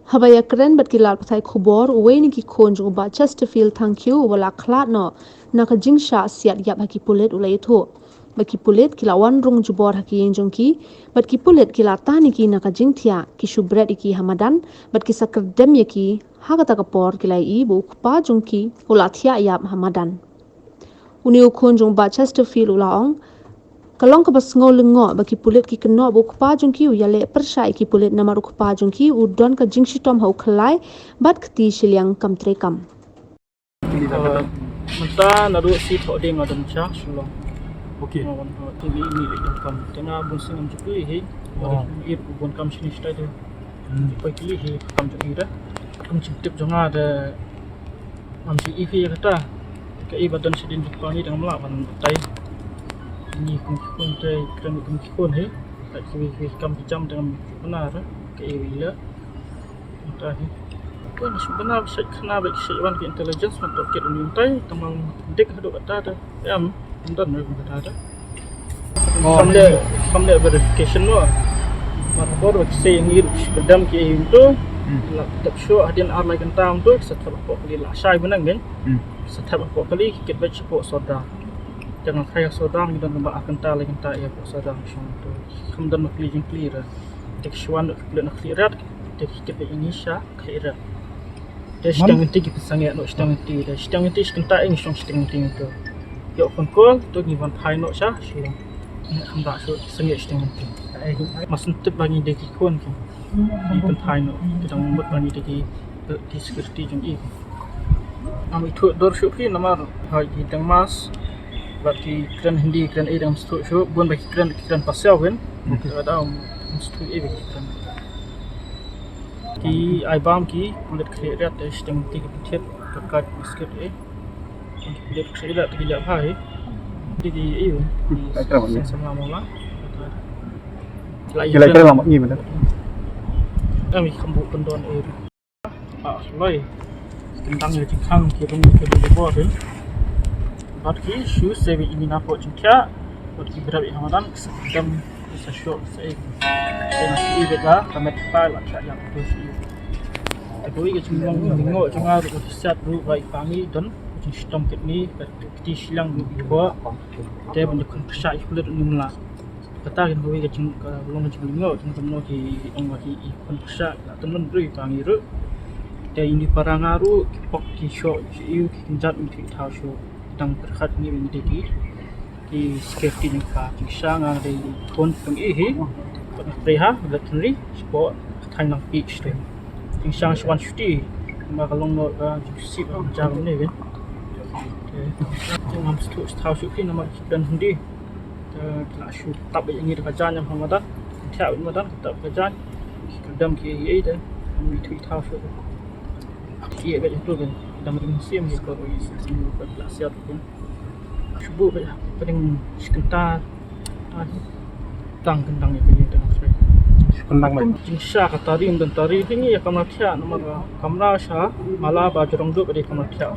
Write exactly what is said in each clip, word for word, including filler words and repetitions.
Haba ïakren bad ki lad pathai khubor, uwei na ki khun jong u Bah Chesterfield Thangkhiew uba la khlad noh na ka jingshah siat ïap ha ki pulit u la ïathuh ba ki pulit ki la wan rung jubor ha ki ïing jong ki, bad ki pulit ki la tan ïa ki na ka jingthiah, ki shu bret ïa ki ha madan bad ki sa kyrdem ïa ki. Ha kata ka por ki la ïohi ba u kpa jong ki u la thiah ïap ha madan. Une u khun jong u Bah Chesterfield u la ong, ka long kaba sngew lyngngoh ba ki pulit ki kynnoh ba u kpa jong ki u ïaleh pyrshah ïa ki pulit namar u kpa jong ki u don ka jingshitom ha u khyllai bad kti shiliang kam treikam. Mynta naduh shi thoh ding nga don sha Shillong. Okay. Nga wan ha timi ini leh donkam. Te nga bun sien ngam ju kylli hi. Nga don ir bun kam shini shtai te. Hmm. Poi kylli hi kam jong i da. Kam jingtip jong nga da. Ngam ju i hi kata. Ka i ba don shadien jong pang i da ngam lah ban batai. Ni kum ki khun te kren kum ki khun hi. Ka i wi wi kam ki jam da ngam ju pynara. Ka i wi la. Mynta hi. Ko na shu bana ba shait khana ba shait wan ki intelligence mynta kit uni mynta tang mang dik haduh kata da. Em, mynta na mynta da. Kham leh, kham leh verification mo. Mar por ba ki sei ngi ruh shi bedam ki ei mynta. Hmm. La tap shu hadien ar lai kynta mynta sa thap ko kali la shai benang ben. Hmm. Sa thap ko kali ki kit ba shi ko soda. Jangan kaya soda ngi don ba ar kynta lai kynta ei ko soda shong tu. Kham don ma kli jing kli ra. Te ki shuan ki plet na khlieh riat, te ki kit bad ïa ngi sha khlieh riat. Te shiteng ngi te ki pynsangeh noh shiteng ngi te, te shiteng ngi te shi kynta ïa ngi shong shiteng ngi te. Ïoh phone call, to ngi wan phai noh sha Shillong. Ngi kham da shu sangeh shiteng ngi te. Mas ntip ba ngi dei ki khun ki. Ngi pynphai noh, ki dang mut ba ngi dei ki, ki security jong i. Ngam ithuh dur shuh phi namar ha ki dang mask bad ki kren Hindi kren ei dang msthuh shuh bun ba ki kren ki kren pasiaw kin. Okay. Ka dang msthuh ei ba ki kren. Ki ai bam ki pulit khlieh riat te shiteng te ki pynthit ka ka biskit ei. Pulit khlieh riat te ki ïa bha ei. Te ki ei. Ai kram ni. Sama mawla. Ki lai kram ni mynta. Am ki kham bu pyndon ei. Ah, loi. Kyndang ïa jingkhang ki rung ki rung bor rin. Bad ki shu se bi imi na po jingkhia. Bad ki brab ïa hamadan ki sa kyndam ki sa shok ki sa ek. Te na shi i beda ka met pa la khia ïa tu shi. Te ko i ka jinglong jinglong jong nga ruh ki siat ruh ba i pa ngi don jingshitom kit ni ka kti shiliang ruh i bo. Te ban ïa khun pyrshah i kulit uni mla. Kata kin kawei ka jing, ka long ka jinglyngngoh, jingtymno ki ong ba ki i khun pyrshah, la tymmen briew i pa ngi ruh. Te ïa i para nga ruh, ki pok ki shoh, ki ïu, ki kynjat, ki thaw shuh. Tang pyrkhat ngi ba ngi dei ki, ki security jong ka, jingshisha nga dei khun jong i hi. Pat nga trei ha veterinary, shapoh ka thaiñ Langpih shatei. Jingshisha nga shu wan shuti, namar ka long noh ka jingshisha ka jam ne ke. Te ngam shu thaw shuh ki namar ki kren Hindi. Te ki la shu tap ïa ngi da ka jaiñ ha madan. Thiah ïa madan ki tap ka jaiñ. Ki kyrdem ki ei ei te. Ngi thui thaw shuh. Ki ei ei tu kan. Dang ring sim ki ko oi sim ko la siat kan. Shu bu ka pdeng shi kynta. Tang kyndang ïa ka ïing tang shuh. Shi kyndang mai. Jingshisha ka tari ym don tari te ngi ïa kamra thiah namar kamra sha mala ba jrong duh ka dei kamra thiah.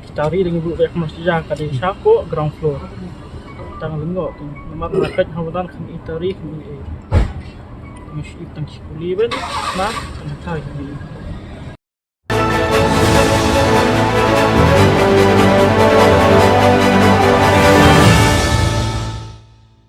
Ki tari dang buh bad ka mrsia ka dei sha ko ground floor. Tang lyngngoh namar ka peit ha madan kham i tari kham i ei. Tang shi tang shi kuli ben na tang thai kham i.